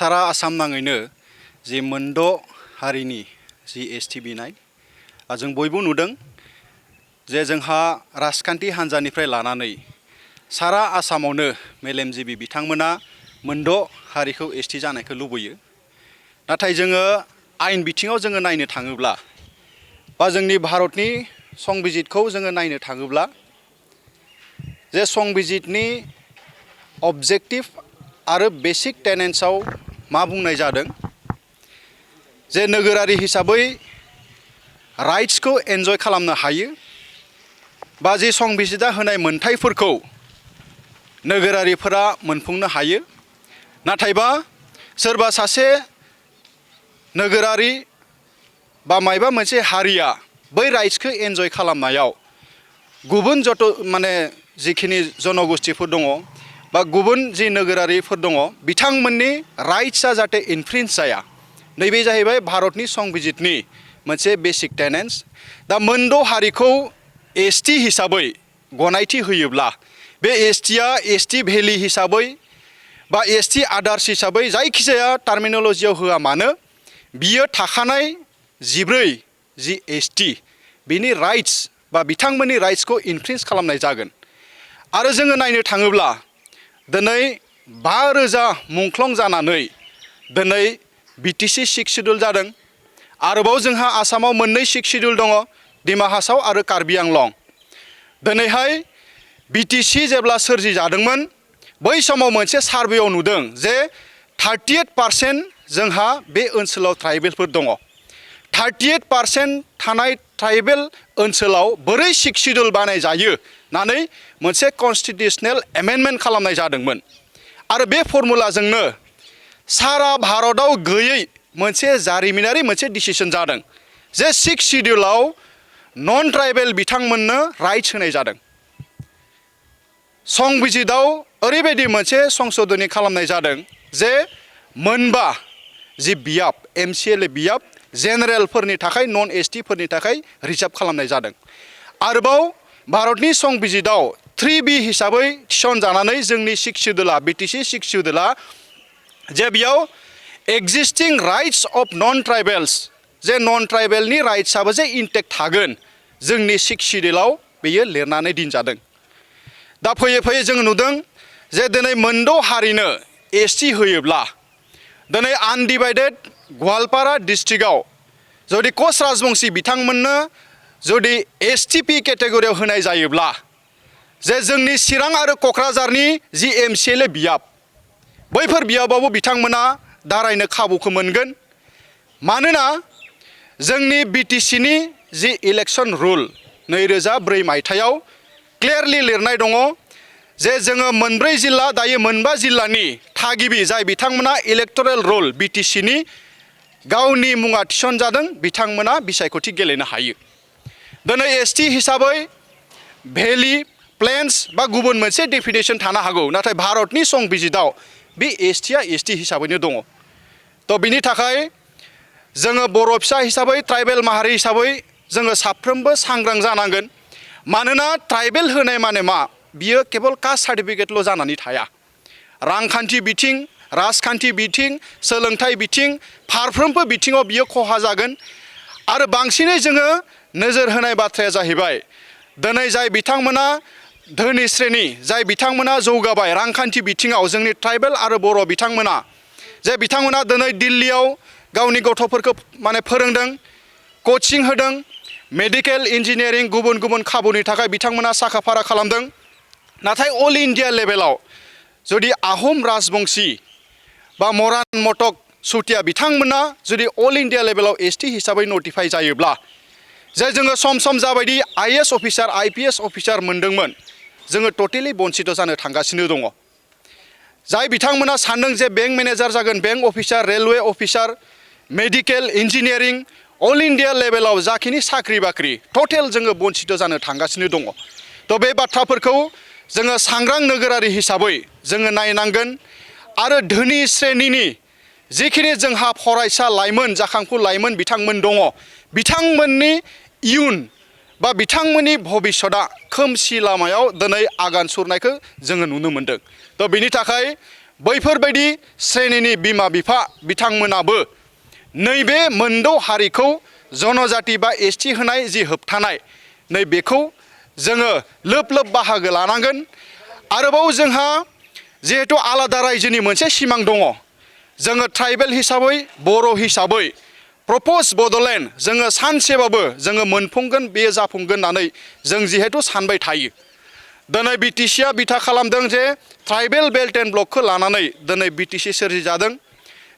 सारा आसाम नाङैनो जि मोनद' हारिनि जि एसटि बिनाय जों बयबो नुदों जे जोंहा राजखान्थि हान्जानिफ्राय लानानै सारा आसामावनो मेलेमजिबि बिथांमोना मोनद' हारिखौ एसटि जानायखौ लुबैयो। नाथाय जोङो आयेन बिथिङाव जोङो नायनो थाङोब्ला बा जोंनि भारतनि संबिजितखौ जोङो नायनो थाङोब्ला जे संबिजितनि अबजेक्टिभ आरो बेसिक टेनेन्सआव मा बुंनाय जादों जे नोगोरारि हिसाबै राइट्सखौ एन्जय खालामनो हायो बा जे संबिजिता होनाय मोनथायफोरखौ नोगोरारिफोरा मोनफुंनो हायो। नाथायबा सोरबा सासे नोगोरारि बा मायबा मोनसे हारिया बै राइट्सखौ एन्जय खालामनायाव गुबुन जिखिनि जनगोष्ठीफोर दङ बा गुबुन जि नोगोरारिफोर दङ बिथांमोननि राइट्सआ जाहाथे इनफ्रिन्ज जाया, नैबे जाहैबाय भारतनि संबिजितनि मोनसे बेसिक टेनेन्स। दा मोनद' हारिखौ एसटि हिसाबै गनायथि होयोब्ला बे एसटिआ एसटि भेलि हिसाबै बा एसटि आदार्स हिसाबै जायखिजाया टार्मिनलजियाव होआ मानो बियो थाखानाय 14 जि एसटि बिनि राइट्स बा बिथांमोननि राइट्सखौ इनफ्रिन्ज खालामनाय जागोन। आरो जोङो नायनो थाङोब्ला दिनै 5,000 मुंख्लं जानानै दिनै बिटिसि 6 शिड्युल जादों। आरोबाव जोंहा आसामाव मोननै 6 शिड्युल दङ, डिमा हासाव आरो कार्बि आंलं। दिनैहाय बिटिसि जेब्ला सोरजि जादोंमोन बै समाव मोनसे सार्भेयाव नुदों जे 38% जोंहा बे ओनसोलाव ट्राइबेलफोर दङ। 38% थानाय ट्राइबेल ओनसोलाव बोरै 6 शिड्युल बानाय जायो होननानै मोनसे कन्स्टिटिउसनेल एमेन्डमेन्ट खालामनाय जादोंमोन। आरो बे फर्मुलाजोंनो सारा भारतआव गैयै मोनसे जारिमिनारि मोनसे डिसिसन जादों जे 6 शिड्युलाव नन ट्राइबेल बिथांमोननो राइट्स होनाय जादों। संबिजिताव ओरैबायदि मोनसे संशोधनी खालामनाय जादों जे मोनबा जि बियाब एमसिएलए बियाब जेनेरेलफोरनि थाखाय नन एसटिफोरनि थाखाय रिजार्भ खालामनाय जादों। आरोबाव भारतनि संबिजिताव 3B हिसाबै थिसनजानानै जोंनि 6 शिड्युला बिटिसि 6 शिड्युला जे बेयाव एक्जिस्टिं राइट्स अफ नन ट्राइबेल्स जे नन ट्राइबेलनि राइट्सआबो जे इनटेक्ट थागोन जोंनि 6 शिड्युलाव बेयो लिरनानै दोनजादों। दा फैयै फैयै जों नुदों जे दिनै मोनद' हारिनो एसटि होयोब्ला दिनै आनडिभाइडेड गवालपारा डिस्ट्रिक्टआव जुदि कच राजबंसि बिथांमोननो जुदि एसटिपि केटेगरियाव होनाय जायोब्ला जे जोंनि चिरां आरो क'क्राझारनि जि एमसिएलए बियाब बैफोर बियाबावबो बिथांमोना दारायनो खाबुखौ मोनगोन। मानोना जोंनि बिटिसिनि जि इलेक्सन रुल 2004 मायथाइयाव क्लियारलि लिरनाय दङ जे जोङो मोनब्रै जिल्ला दायो मोनबा जिल्लानि थागिबि जाय बिथांमोना इलेक्टरेल रल बिटिसिनि गावनि मुङा थिसनजादों बिथांमोना बिसायख'थि गेलेनो हायो। दिनै एसटि हिसाबै भेलि प्लेन्स बा गुबुन मोनसे डेफिनेसन थानो हागौ, नाथाय भारतनि संबिजिताव बे एसटिआ एसटि हिसाबैनो दङ। थ' बिनि थाखाय जोङो बर' फिसा हिसाबै ट्राइबेल माहारि हिसाबै जोङो साफ्रोमबो सांग्रां जानांगोन। मानोना ट्राइबेल होनाय माने मा बियो केबल कास्ट सार्टिफिकेटल' जानानै थाया। रांखान्थि बिथिं, राजखान्थि बिथिं, सोलोंथाइ बिथिं फारफ्रोमबो बिथिङाव बियो खहा जागोन। आरो बांसिनै जोङो नोजोर होनाय बाथ्राया जाहैबाय दिनै जाय बिथांमोना धोनि श्रेणी जाय बिथांमोना जौगाबाय रांखान्थि बिथिङाव जोंनि ट्राइबेल आरो बर' बिथांमोना जे बिथांमोना दिनै दिल्लीयाव गावनि गथ'फोरखौ फोरोंदों, कचिं होदों, मेडिकेल इन्जिनियारिं गुबुन गुबुन खाबुनि थाखाय बिथांमोना साखा फारा खालामदों। नाथाय अल इन्डिया लेभेलाव जुदि आहम राजबंसि बा मरान मटक सुतिया बिथांमोना जुदि अल इन्डिया लेभेलाव एसटि हिसाबै नटिफाइ जायोब्ला जे जोङो सम सम जाबायदि आइएएस अफिसार आइपिएस अफिसार मोनदोंमोन जोङो टटेलि बन्सित जानो थांगासिनो दङ। जाय बिथांमोना सानदों जे बेंक मेनेजार जागोन, bank officer, railway officer, medical engineering all India लेभेलाव जाखिनि साख्रि बाख्रि टटेल जोङो बन्सित जानो थांगासिनो दङ। थ' बे बाथ्राफोरखौ जोङो सांग्रां नोगोरारि हिसाबै जोङो नायनांगोन। आरो धोनि श्रेणिनि जिखिनि जोंहा फरायसा लाइमोन जाखांफु लाइमोन बिथांमोन दङ बिथांमोननि इयुन बा बिथांमोननि भबिष्यतआ खोमसि लामायाव दिनै आगान सुरनायखौ जोङो नुनो मोनदों। थ' बिनि थाखाय बैफोरबायदि श्रेणीनि बिमा बिफा बिथांमोनाबो नैबे मोनद' हारिखौ जनजाति बा एसटि होनाय जि होबथानाय नै बेखौ जोङो लोब लोब बाहागो लानांगोन। आरोबाव जोंहा जिहेतु आलादा रायजोनि मोनसे सिमां दङ, जोङो ट्राइबेल हिसाबै बर' हिसाबै प्रप'ज बड'लेण्ड जोङो सानसेबाबो जोङो मोनफुंगोन, बेयो जाफुंगोन होननानै जों जिहेतु सानबाय थायो। दिनै बिटिसिआ बिथा खालामदों जे ट्राइबेल बेल्ट एन्ड ब्लकखौ लानानै दिनै बिटिसि सोरजिजादों।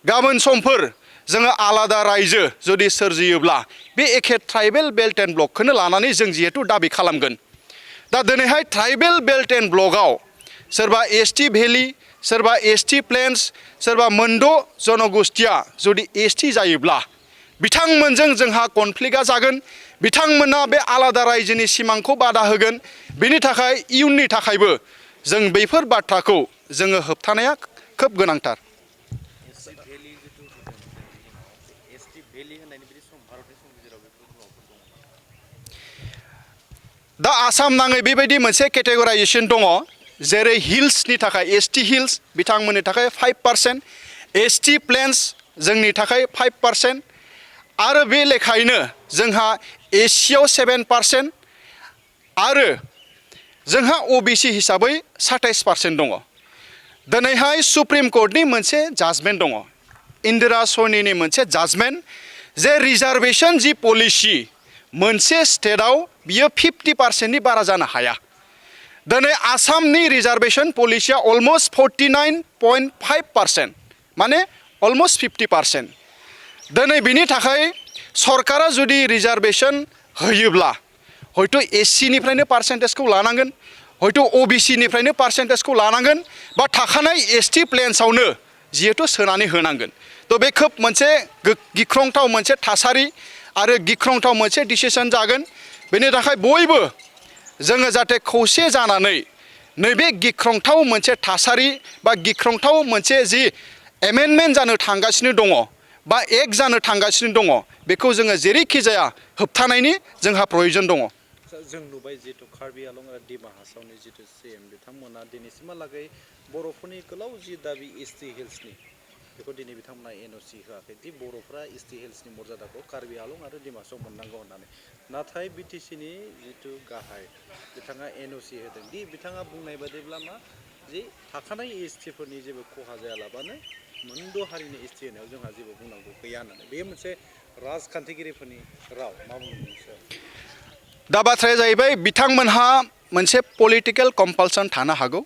गाबोन समफोर जोङो आलादा रायजो जुदि सोरजियोब्ला बे एखे ट्राइबेल बेल्ट एन्ड ब्लकखौनो लानानै जों जिहेतु दाबि खालामगोन। दा दिनैहाय ट्राइबेल बेल्ट एन्ड ब्लकआव सोरबा एसटि भेलि, सोरबा एसटि प्लेन्स, सोरबा मोनद' जनगोष्ठिया जुदि एसटि जायोब्ला बिथांमोनजों जोंहा कनफ्लिक्टआ जागोन। बिथांमोना बे आलादा रायजोनि सिमांखौ बादा होगोन। बेनि थाखाय इयुननि थाखायबो जों बेफोर बाथ्राखौ जोङो होबथानाया खोब गोनांथार। दा आसाम नाङै बेबायदि मोनसे केटेगराइजेसन दङ, जेरै हिल्सनि थाखाय एसटि हिल्स बिथांमोननि थाखाय 5%, एसटि प्लेन्स जोंनि थाखाय 5%, आरो बे लेखायैनो जोंहा एससियाव 7% आरो जोंहा अबिसि हिसाबै 27% दङ। दिनैहाय सुप्रिम कोर्टनि मोनसे जाजमेन्ट दङ, इन्दिरा सयनिनि मोनसे जाजमेन्ट, जे रिजार्भेशन जि पलिसि मोनसे स्टेटआव बियो 50%नि बारा जानो हाया। दिनै आसामनि रिजार्भेशन पलिसिया अलमस्ट 49.5%, माने अलमस्ट 50%। दिनै बिनि थाखाय सरकारा जुदि रिजार्भेशन होयोब्ला हयथ' एससिनिफ्रायनो पार्सेन्टेजखौ लानांगोन, हयथ' अबिसिनिफ्रायनो पार्सेन्टेजखौ लानांगोन, बा थाखानाय एसटि प्लेन्सआवनो जिहेतु सोनानै होनांगोन। थ' बे खोब मोनसे गिख्रंथाव मोनसे थासारि आरो गिख्रंथाव मोनसे डिसिसन जागोन। बेनि थाखाय बयबो जोङो जाहाथे खौसे जानानै नैबे गिख्रंथाव मोनसे थासारि बा गिख्रंथाव मोनसे जि एमेन्डमेन्ट जानो थांगासिनो दङ बा एक्ट जानो थांगासिनो दङ, बेखौ जोङो जेरैखि जाया होबथानायनि जोंहा प्रयजन दङ। जों नुबाय जितु कार्बि आलं आरो डिमा हासावनि जितु सिएम बिथांमोना दिनैसिमहालागै बर'फोरनि गोलाव जि दाबि एसटि हिल्सनि बेखौ दिनै बिथांमोना एनअसि होआखै दि बर'फ्रा एसटि हिल्सनि मर्यादाखौ कार्बि आलं आरो डिमासाव मोननांगौ होननानै। नाथाय बिटिसिनि जितु गाहाय बिथाङा एनअसि होदों दि बिथाङा बुंनाय बादिब्ला मा जे थाखानाय एसटिफोरनि जेबो खहा जायालाबानो मोनद' हारिनि एसटि होनायाव जोंहा जेबो बुंनांगौ गैया होननानै। बे मोनसे राजखान्थिगिरिफोरनि राव, मा बुंनो नोंसोर? दा बाथ्राया जाहैबाय बिथांमोनहा मोनसे पलिटिकेल कम्पालसन थानो हागौ,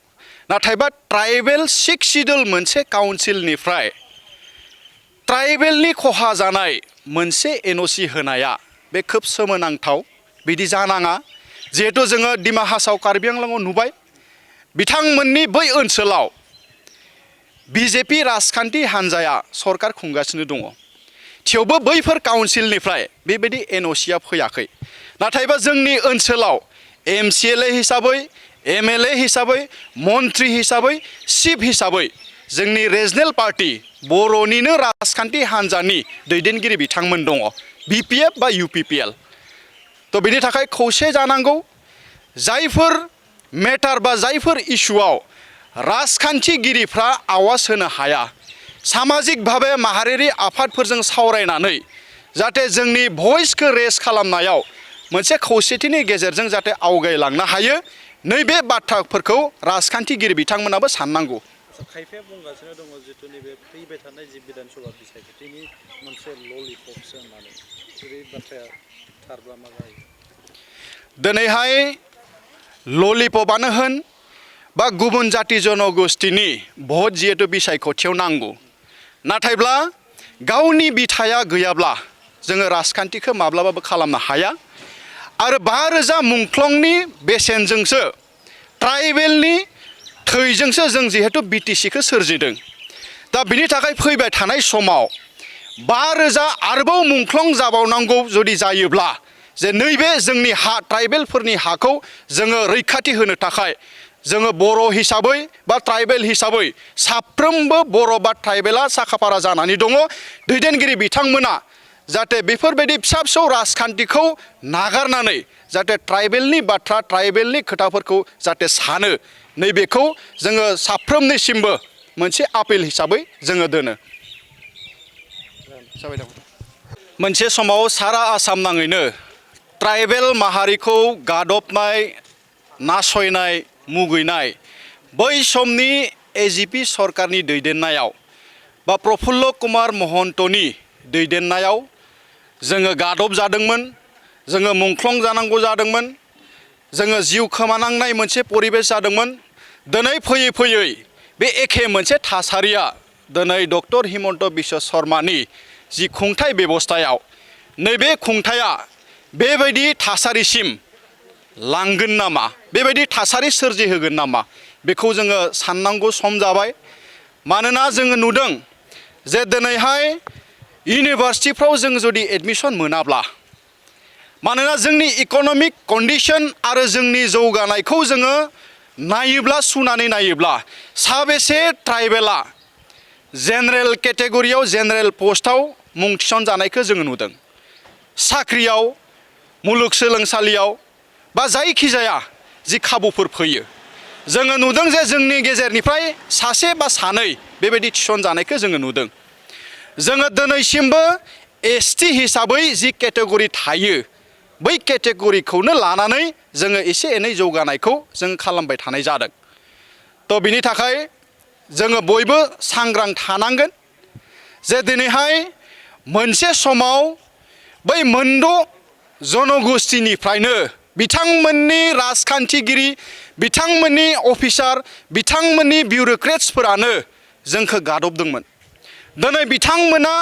नाथायबा ट्राइबेल 6 सिडुल मोनसे काउन्सिलनिफ्राय ट्राइबेलनि खहा जानाय मोनसे एनअसि होनाया बे खोब सोमोनांथाव। बिदि जानाङा। जिहेतु जोङो डिमा हासाव कार्बि आंलंआव नुबाय, बिथांमोननि बै ओनसोलाव बिजेपि राजखान्थि हान्जाया सरकार खुंगासिनो दङ, थेवबो बैफोर काउन्सिलनिफ्राय बेबायदि एनअसिआ फैयाखै। नाथायबा जोंनि ओनसोलाव एमसिएलए हिसाबै, एमएलए हिसाबै, मन्त्रि हिसाबै, चिफ हिसाबै जोंनि रिजनेल पार्टि बर'निनो राजखान्थि हान्जानि दैदेनगिरि बिथांमोन दङ, बिपिएफ बा इउपिपिएल। थ' बेनि थाखाय खौसे जानांगौ। जायफोर मेटार बा जायफोर इस्युआव राजखान्थिगिरिफ्रा आवाज होनो हाया, सामाजिक भाबे माहारियारि आफादफोरजों सावरायनानै जाहाथे जोंनि भइसखौ रेज खालामनायाव मोनसे खौसेथिनि गेजेरजों जाहाथे आवगायलांनो हायो, नैबे बाथ्राफोरखौ राजखान्थिगिरि बिथांमोनाबो साननांगौ। खायफाया बुंगासिनो दङ जितु नैबे फैबाय थानाय जि बिधान सभा बिसायख'थिनि मोनसे ललिपपसो होननानै। बे बाथ्राया थारब्ला मा जायो? दिनैहाय ललिपपआनो होन बा गुबुन जाति जनगोष्ठिनि भट जिहेतु बिसायख'थियाव नांगौ, नाथायब्ला गावनि बिथाया गैयाब्ला जोङो राजखान्थिखौ माब्लाबाबो खालामनो हाया। आरो 5,000 मुंख्लंनि बेसेनजोंसो ट्राइबेलनि थैजोंसो जों जिहेतु बिटिसिखौ सोरजिदों। दा बिनि थाखाय फैबाय थानाय समाव 5,000 आरोबाव मुंख्लं जाबावनांगौ जुदि जायोब्ला जे नैबे जोंनि हा ट्राइबेलफोरनि हाखौ जोङो रैखाथि होनो थाखाय जोङो बर' हिसाबै बा ट्राइबेल हिसाबै साफ्रोमबो बर' बा ट्राइबेला साखाफारा जानानै दङ। दैदेनगिरि बिथांमोना जाहाथे बेफोरबायदि फिसा फिसौ राजखान्थिखौ नागारनानै जाहाथे ट्राइबेलनि बाथ्रा, ट्राइबेलनि खोथाफोरखौ जाहाथे सानो, नैबेखौ जोङो साफ्रोमनिसिमबो मोनसे आपिल हिसाबै जोङो दोनो। मोनसे समाव सारा आसाम नाङैनो ट्राइबेल माहारिखौ गादबनाय, नासयनाय, मुगैनाय बै समनि एजिपि सरकारनि दैदेननायाव बा प्रफुल्ल कुमार महन्तनि दैदेननायाव जोङो गादब जादोंमोन, जोङो मुंख्लं जानांगौ जादोंमोन, जोङो जिउ खोमानांनाय मोनसे परिबेस जादोंमोन। दिनै फैयै फैयै बे एखे मोनसे थासारिया दिनै डक्टर हिमन्त बिश्व शर्मानि जि खुंथाय बेबस्थायाव नैबे खुंथाया बेबायदि थासारिसिम लांगोन नामा, बेबायदि थासारि सोरजिहोगोन नामा, बेखौ जोङो साननांगौ सम जाबाय। मानोना जोङो नुदों जे दिनैहाय इउनिभार्सिटिफ्राव जों जुदि एडमिसन मोनाब्ला, मानोना जोंनि इक'नमिक कन्डिशन आरो जोंनि जौगानायखौ जोङो नायोब्ला, सुनानै नायोब्ला साबेसे ट्राइबेला जेनेरेल केटेगरियाव, जेनेरेल पस्टआव मुं थिसनजानायखौ जोङो नुदों। साख्रियाव, मुलुगसोलोंसालियाव बा जायखिजाया जि खाबुफोर फैयो, जोङो नुदों जे जोंनि गेजेरनिफ्राय सासे बा सानै बेबायदि थिसनजानायखौ जोङो नुदों। जोङो दिनैसिमबो एसटि हिसाबै जि केटेगरि थायो, बै केटेगरिखौनो लानानै जोङो एसे एनै जौगानायखौ जों खालामबाय थानाय जादों। थ' बिनि थाखाय जोङो बयबो सांग्रां थानांगोन जे दिनैहाय मोनसे समाव बै मोनद' जनगोष्ठीनिफ्रायनो बिथांमोननि राजखान्थिगिरि, बिथांमोननि अफिसार, बिथांमोननि बिउरोक्रेट्सफोरानो जोंखौ गादबदोंमोन। दिनै बिथांमोना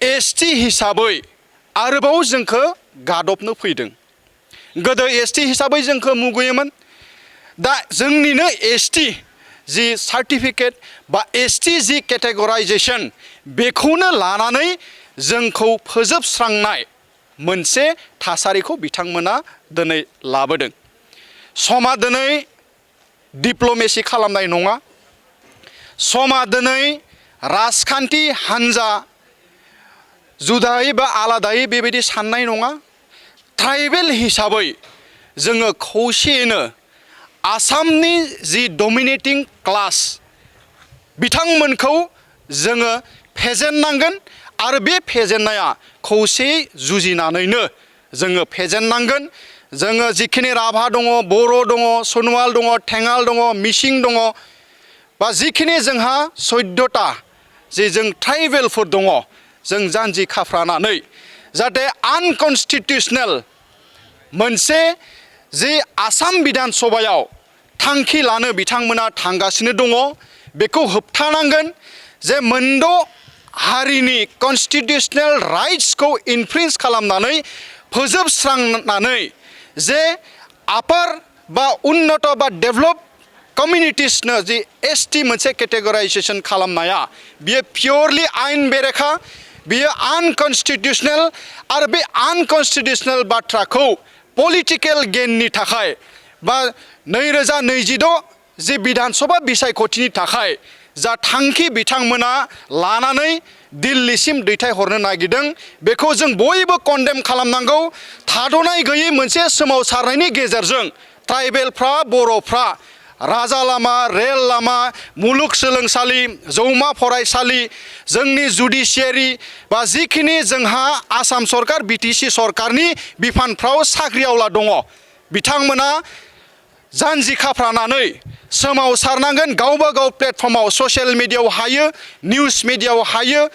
एसटि हिसाबै आरोबाव जोंखौ गादबनो फैदों। गोदो एसटि हिसाबै जोंखौ मुगैयोमोन। दा जोंनिनो एसटि जि सार्टिफिकेट बा एसटि जि केटेगराइजेसन, बेखौनो लानानै जोंखौ फोजोबस्रांनाय मोनसे थासारिखौ बिथांमोना दिनै लाबोदों। समा दिनै डिप्ल'मेसि खालामनाय नङा। समा दिनै राजखान्थि हान्जा जुदायै बा आलादायै बेबायदि साननाय नङा। ट्राइबेल हिसाबै जोङो खौसेयैनो आसामनि जि डमिनेटिं क्लास, बिथांमोनखौ जोङो फेजेननांगोन आरो बे फेजेननाया खौसेयै जुजिनानैनो जोङो फेजेननांगोन। जोङो जिखिनि राभा दङ, बर' दङ, सनवाल दङ, थेङाल दङ, मिसिं दङ, बा जिखिनि जोंहा 14टा जे जों ट्राइबेलफोर दङ, जों जानजि खाफ्रानानै जाहाथे आनकनस्टिटिउसनेल मोनसे जि आसाम बिधान सभायाव थांखि लानो बिथांमोना थांगासिनो दङ, बेखौ होबथानांगोन। जे मोनद' हारिनि कनस्टिटिउसनेल राइट्सखौ इनफ्रिन्स खालामनानै फोजोबस्रांनानै जे आपार बा उन्नत बा डेभलप कमिउनिटिसनो जि एसटि मोनसे केटेगराइजेसन खालामनाया बियो पियरलि आयेन बेरेखा, बियो आनकनस्टिटिउसनेल। आरो बे आनकनस्टिटिउसनेल बाथ्राखौ पलिटिकेल गेननि थाखाय बा 2026 जि बिधान सभा बिसायख'थिनि थाखाय जा थांखि बिथांमोना लानानै दिल्लीसिम दैथायहरनो नागिरदों, बेखौ जों बयबो कन्डेम खालामनांगौ। थाद'नाय गैयै मोनसे सोमावसारनायनि गेजेरजों ट्राइबेलफ्रा, बर'फ्रा राजा लामा, रेल लामा, मुलुगसोलोंसालि, जौमा फरायसालि, जोंनि जुडिसियारि बा जिखिनि जोंहा आसाम सरकार, बिटिसि सरकारनि बिफानफ्राव साख्रिआवला दङ, बिथांमोना जानजि खाफ्रानानै सोमावसारनांगोन। गावबा गाव प्लेटफर्माव, ससियेल मिडियायाव हायो, निउस मिडियायाव हायो,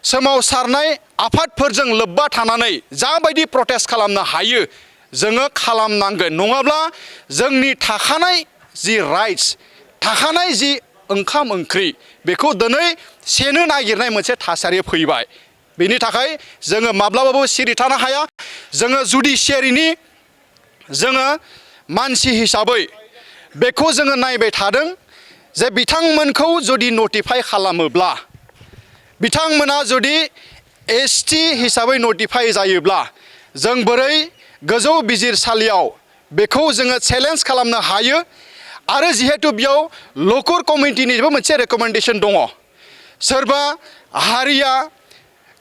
सोमावसारनाय आफादफोरजों लोब्बा थानानै जाबायदि प्रटेस्ट खालामनो हायो जोङो खालामनांगोन। नङाब्ला जोंनि थाखानाय जि राइट्स, थाखानाय जि ओंखाम ओंख्रि, बेखौ दिनै सेनो नागिरनाय मोनसे थासारि फैबाय। बेनि थाखाय जोङो माब्लाबाबो सिरि थानो हाया। जोङो जुडिसियारिनि जोङो मानसि हिसाबै बेखौ जोङो नायबाय थादों जे बिथांमोनखौ जुदि नटिफाइ खालामोब्ला, बिथांमोना जुदि एसटि हिसाबै नटिफाइ जायोब्ला, जों बोरै गोजौ बिजिरसालियाव बेखौ जोङो चेलेन्ज खालामनो हायो। आरो जिहेतु बेयाव ल'कर कमिटिनिबो मोनसे रेकमेन्डेसन दङ। सोरबा हारिया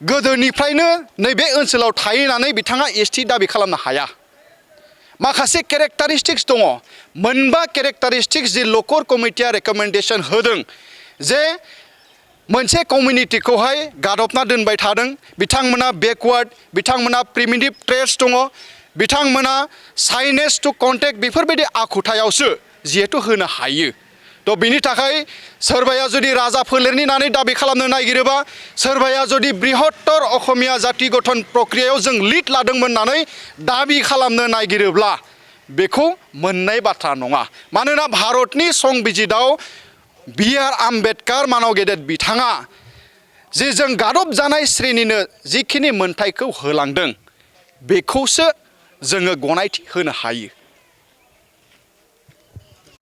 गोदोनिफ्रायनो नैबे ओनसोलाव थाहैनानै बिथाङा एसटि दाबि खालामनो हाया। माखासे केरेक्टारिस्टिक्स दङ, मोनबा केरेक्टारिस्टिक्स जि ल'कर कमिटिया रेकमेन्डेसन होदों, जे मोनसे कमिउनिटिखौहाय गादबना दोनबाय थादों बिथांमोना बेकवार्ड बिथांमोना प्रिमिटिभ ट्रेड्स दङ बिथांमोना साइनेस टु कन्टेक्ट बेफोरबायदि आखुथायावसो जिहेतु होनो हायो थ' बिनि थाखाय सोरबाया जुदि राजा फोलेरनि होननानै दाबि खालामनो नागिरोबा सोरबाया जुदि बृहत्तर असमिया जाति गठन प्रक्रियायाव जों लिड लादोंमोन होननानै दाबि खालामनो नागिरोब्ला बेखौ मोननाय बाथ्रा नङा मानोना भारतनि संबिजिताव बि.आर. आम्बेडकार मानव गेदेर बिथाङा जे जों गादब जानाय श्रेणिनो जिखिनि मोनथायखौ होलांदों बेखौसो जोङो गनायथि होनो हायो